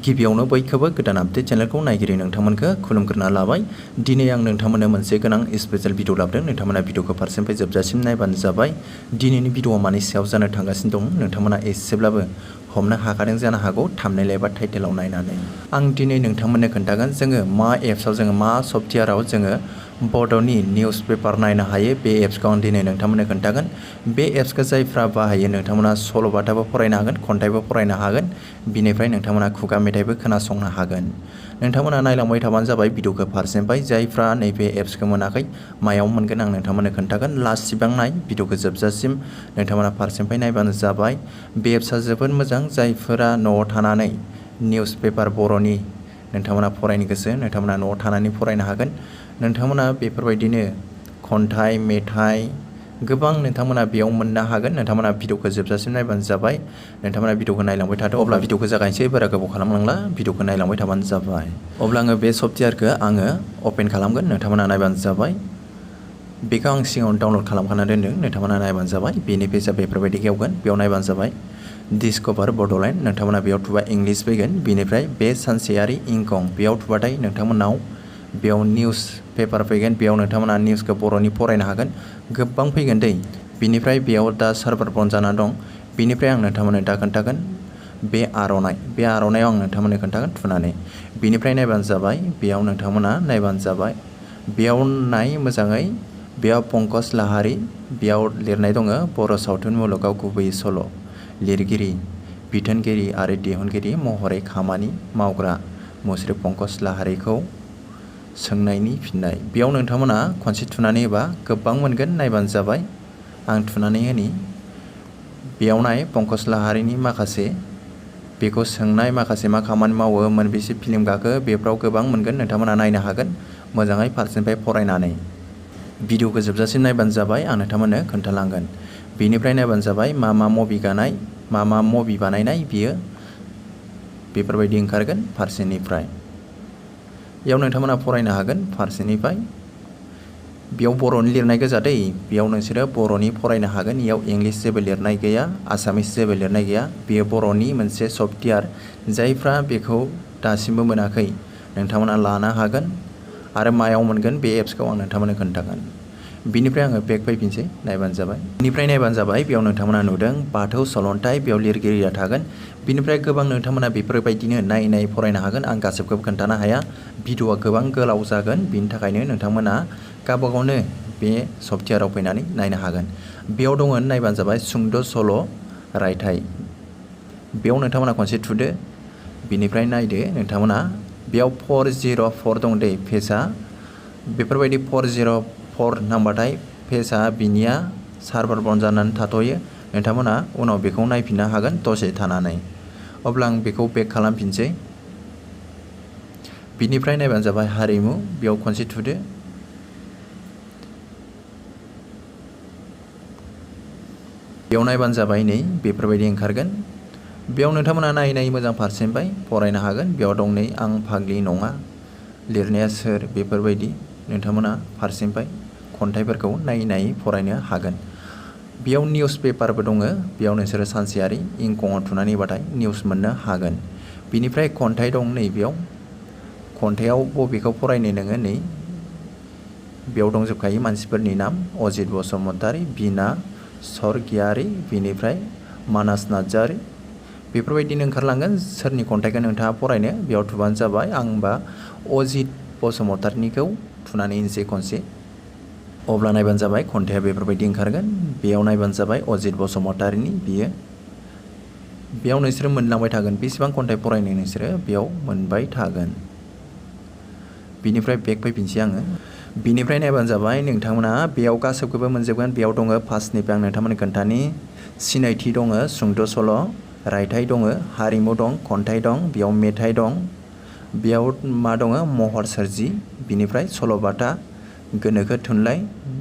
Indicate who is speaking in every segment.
Speaker 1: गिबियावनो बयखौबो गोदान आपडेट चेनेलखौ नायगिरि नोंथांमोनखौ खुलुमग्रोना लाबाय। दिनै आं नोंथांमोननो मोनसे गोनां स्पेशल भिडिअ लाबोदों। नोंथांमोना भिडिअखौ फारसेनिफ्राय जोबजासिम नायबानो जाबाय। दिनैनि भिडिअआ मानि सायाव जानो थांगासिनो दं नोंथांमोना एसेब्लाबो हमनो हाखादों जानो हागौ थाम्बनेल एबा टाइटेलाव नायनानै। आं दिनै नोंथांमोननो खोन्थागोन जोङो मा एप्सआव जोङो मा सफ्टवेयाराव जोङो बड'नि निउस पेपार नायनो हायो। बे एप्सखौ आं दिनै नोंथांमोननो खोन्थागोन। बे एप्सखौ जायफ्रा बाहायो नोंथांमोना सल'बाथाबो फरायनो हागोन, खन्थाइबो फरायनो हागोन, बिनिफ्राय नोंथांमोना खुगा मेथाइबो खोनासंनो हागोन। नोंथांमोना नायलांबाय थाबानो जाबाय भिडिअखौ फारसेनिफ्राय। जायफ्रा नैबे एप्सखौ मोनाखै मायाव मोनगोन आं नोंथांमोननो खोन्थागोन। लास्टसिबां नाय भिडिअखौ जोबजासिम नोंथांमोना फारसेनिफ्राय नायबानो जाबाय। बे एप्सआ जोबोद मोजां। जायफोरा न'आव थानानै निउस पेपार बर'नि नोंथांमोना फरायनो गोसो नोंथांमोना न'आव थानानै फरायनो हागोन। नोंथांमोना बेफोरबायदिनो खन्थाइ, मेथाइ गोबां नोंथांमोना बेयाव मोननो हागोन। नोंथांमोना भिडिअखौ जोबजासिम नायबानो जाबाय। नोंथांमोना भिडिअखौ नायलांबाय थादो। अब्ला भिडिअखौ जागायनोसै, बारा गोबाव खालामनांला, भिडिअखौ नायलांबाय थाबानो जाबाय। अब्ला आङो बे सफ्टवेयारखौ आङो अपेन खालामगोन, नोंथांमोना नायबानो जाबाय। बेखौ आं सिगाङावनो डाउनलड खालामखाना दोन्दों, नोंथांमोना नायबानो जाबाय। बेनि पेजआ बेफोरबायदि गेवगोन, बेयाव नायबानो जाबाय। डिस्कभार बड'लेण्ड नोंथांमोना बेयाव थुबा इंलिश फैगोन। बेनिफ्राय बे सानसेयारि इंखं बेयाव थुबाथाय नोंथांमोनाव बेयाव निउस पेपार फैगोन। बेयाव नोंथांमोना निउसखौ बर'नि फरायनो हागोन। गोबां फैगोन दै। बिनिफ्राय बेयाव दा सार्भार बन्द जाना दं। बिनिफ्राय आं नोंथांमोननो दा खोन्थागोन बे आर'नायाव आं नोंथांमोननो खोन्थागोन थुनानै। बिनिफ्राय नायबानो जाबाय। बेयाव नोंथांमोना नायबानो जाबाय। बेयाव नाय मोजाङै। बेयाव पंकज लाहारि बेयाव लिरनाय दङ बर' सावथुन मुलुगाव गुबैयै सल' लिरगिरि, बिथोनगिरि आरो दिहुनगिरि महरै खामानि मावग्रा मुस्रि पंकज लाहारिखौ सोंनायनि फिननाय। बेयाव नोंथांमोना खनसे थुनानै होबा गोबां मोनगोन, नायबानो जाबाय। आं थुनानै होनि। बेयाव नाय पंकज लाहारिनि माखासे बेखौ सोंनाय माखासे मा खामानि मावो, मोनबेसे फिल्म गाखो, बेफोराव गोबां मोनगोन। नोंथांमोना नायनो हागोन मोजाङै फारसेनिफ्राय फरायनानै। भिडिअखौ जोबजासिम नायबानो जाबाय, आं नोंथांमोननो खोन्थालांगोन। बेनिफ्राय नायबानो जाबाय मा मुभि गानाय, मा मुभि बानायनाय बियो बेफोरबायदि ओंखारगोन फारसेनिफ्राय। बेयाव नोंथांमोना फरायनो हागोन फारसेनिफ्राय। बेयाव बर'नि लिरनाय गोजा दै। बेयाव नोंसोरो बर'नि फरायनो हागोन। बेयाव इंलिश जेबो लिरनाय गैया, आसामिस जेबो लिरनाय गैया। बेयो बर'नि मोनसे सफ्टवेयार। जायफ्रा बेखौ दासिमबो मोनाखै नोंथांमोना लानो हागोन। आरो मायाव मोनगोन बे एप्सखौ आं नोंथांमोननो खोन्थागोन। बिनिफ्राय आङो बेक फैफिनसै, नायबानो जाबाय। बिनिफ्राय नायबानो जाबाय। बेयाव नोंथांमोना नुदों बाथौ सलन्थाइ, बेयाव लिरगिरिया थागोन। बिनिफ्राय गोबां नोंथांमोना बेफोरबायदिनो नायै फरायनो हागोन। आं गासैखौबो खोन्थानो हाया, भिडिअआ गोबां गोलाव जागोन। बिनि थाखायनो नोंथांमोना गावबा गावनो बे सफ्टवेयाराव फैनानै नायनो हागोन। बेयाव दङ नायबानो जाबाय सुंद' सल' रायथाइ। बेयाव नोंथांमोना खनसे थुदो। बिनिफ्राय नायदो नोंथांमोना बेयाव 404 दं दै पेजआ। बेफोरबायदि 404 नांबाथाय पेजआ बिनिया सार्भार बन्द जानानै थाथ'यो। नोंथांमोना उनाव बेखौ नायफिननो हागोन दसे थानानै। अब्ला आं बेखौ बेक खालामफिनसै। बिनिफ्राय नायबानो जाबाय हारिमु, बेयाव खनसे थुदो। बेयाव नायबानो जाबाय नै बेफोरबायदि ओंखारगोन। बेयाव नोंथांमोना नायै मोजां फारसेनिफ्राय फरायनो हागोन। बेयाव दं नै आं फाग्लि नङा, लिरनाया सोर, बेफोरबायदि नोंथांमोना फारसेनिफ्राय खन्थाइफोरखौ नायै फरायनो हागोन। बेयाव निउस पेपारबो दङ। बेयाव नोंसोरो सानसेयारि इंखंआव थुनानै होबाथाय निउस मोननो हागोन। बिनिफ्राय खन्थाइ दं नै बेयाव। खन्थाइआव बबेखौ फरायनो नोङो नै बेयाव दंजोबखायो मानसिफोरनि नाम अजित बसुमतारी, बिना सरगियारि, बिनिफ्राय मानास नार्जारी, बेफोरबायदिनो ओंखारलांगोन। सोरनि खन्थाइखौ नोंथाङा फरायनो बेयाव थुबानो जाबाय। आं होनबा अजित बसुमतारीनिखौ थुनानै होनोसै खनसे। अब्ला नायबानो जाबाय खन्थाइआ बेफोरबायदि ओंखारगोन। बेयाव नायबानो जाबाय अजित बसुमतारीनि बियो। बेयाव नोंसोरो मोनलांबाय थागोन, बेसेबां खन्थाइ फरायनो नोंसोरो बेयाव मोनबाय थागोन। बिनिफ्राय बेक फैफिनसै आङो। बिनिफ्राय नायबानो जाबाय नोंथांमोना बेयाव गासैखौबो मोनजोबगोन। बेयाव दङ फार्स्टनिफ्राय आं नोंथांमोननो खोन्थानि। सिनायथि दङ, सुंद' सल' रायथाइ दङ, हारिमु दं, खन्थाइ दं, बेयाव मेथाइ दं, बेयाव मा दङ महर सोरजि, बिनिफ्राय सल'बाथा, गोनोखो थुनलाइ,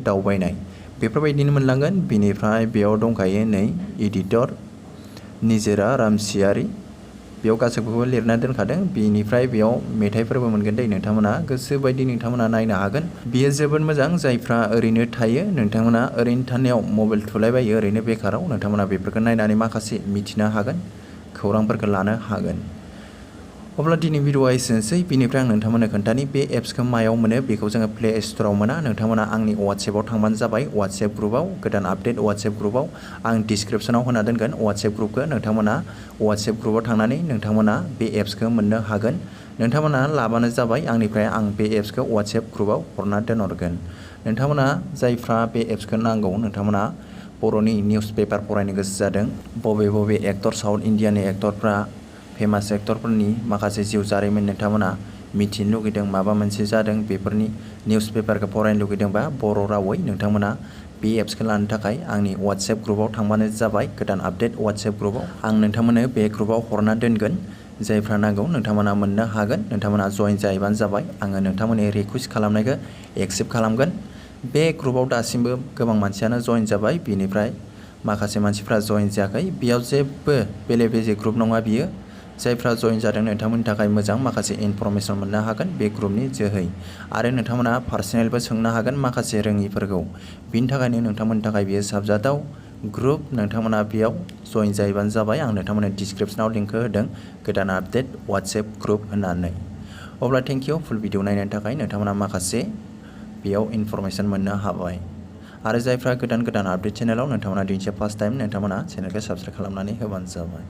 Speaker 1: दावबायनाय, बेफोरबायदिनो मोनलांगोन। बिनिफ्राय बेयाव दंखायो नै एडिटर निजोरा रामसियारि, बेयाव गासैखौबो लिरना दोनखादों। बिनिफ्राय बेयाव मेथाइफोरबो मोनगोन दै। नोंथांमोना गोसोबायदि नोंथांमोना नायनो हागोन। बेयो जोबोद मोजां। जायफ्रा ओरैनो थायो नोंथांमोना ओरैनो थानायाव मबाइल थुलायबायो ओरैनो बेखाराव, नोंथांमोना बेफोरखौ नायनानै माखासे मिथिनो हागोन, खौरांफोरखौ लानो हागोन। अब्ला दिनै भिडिअआ एसेनोसै बिनिफ्राय आं नोंथांमोननो खोन्थानि बे एप्सखौ मायाव मोनो बेखौ जोङो प्ले स्ट'राव मोना नोंथांमोना आंनि वाट्सएपआव थांबानो जाबाय वाट्सएप ग्रुपआव गोदान आपडेट वाट्सएप ग्रुपआव आं डिसक्रिप्सनाव होना दोनगोन वाट्सएप ग्रुपखौ नोंथांमोना वाट्सएप ग्रुपआव थांनानै नोंथांमोना बे एप्सखौ मोननो हागोन नोंथांमोना लाबानो जाबाय आंनिफ्राय आं बे एप्सखौ वाट्सएप ग्रुपआव हरना दोनहरगोन नोंथांमोना जायफ्रा बे एप्सखौ नांगौ नोंथांमोना बर'नि निउस पेपार फरायनो गोसो जादों बबे एक्टर साउथ इन्डियानि एक्टरफ्रा फेमास एक्टरफोरनि माखासे जिउ जारिमिन नोंथांमोना मिथिनो लुगैदों माबा मोनसे जादों बेफोरनि निउस पेपारखौ फरायनो लुगैदोंबा बर' रावै नोंथांमोना बे एप्सखौ लानो थाखाय आंनि वाट्सएप ग्रुपआव थांबानो जाबाय गोदान आपडेट वाट्सएप ग्रुपआव आं नोंथांमोननो बे ग्रुपआव हरना दोनगोन जायफ्रा नांगौ नोंथांमोना मोननो हागोन नोंथांमोना जइन जाहैबानो जाबाय आङो नोंथांमोननि रिकुवेस्ट खालामनायखौ एक्सेप्ट खालामगोन बे ग्रुपआव दासिमबो गोबां मानसियानो जइन जाबाय बिनिफ्राय माखासे मानसिफ्रा जइन जायाखै बेयाव जेबो बेले बेजे ग्रुप नङा बियो जायफ्रा जइन जादों नोंथांमोननि थाखाय मोजां माखासे इनफरमेसन मोननो हागोन बे ग्रुपनि जोहै आरो नोंथांमोना पार्सनेलबो सोंनो हागोन माखासे रोङिफोरखौ बिनि थाखायनो नोंथांमोननि थाखाय बियो साबजाथाव ग्रुप नोंथांमोना बेयाव जइन जाहैबानो जाबाय आं नोंथांमोननो डिसक्रिप्सनाव लिंकखौ होदों गोदान आपडेट वाट्सएप ग्रुप होननानै अब्ला थेंक इउ फुल भिडिअ नायनायनि थाखाय नोंथांमोना माखासे बेयाव इनफरमेसन मोननो हाबाय आरो जायफ्रा गोदान आपडेट चेनेलाव नोंथांमोना दिनैसो फार्स्ट टाइम नोंथांमोना चेनेलखौ साबस्क्राइब खालामनानै होबानो जाबाय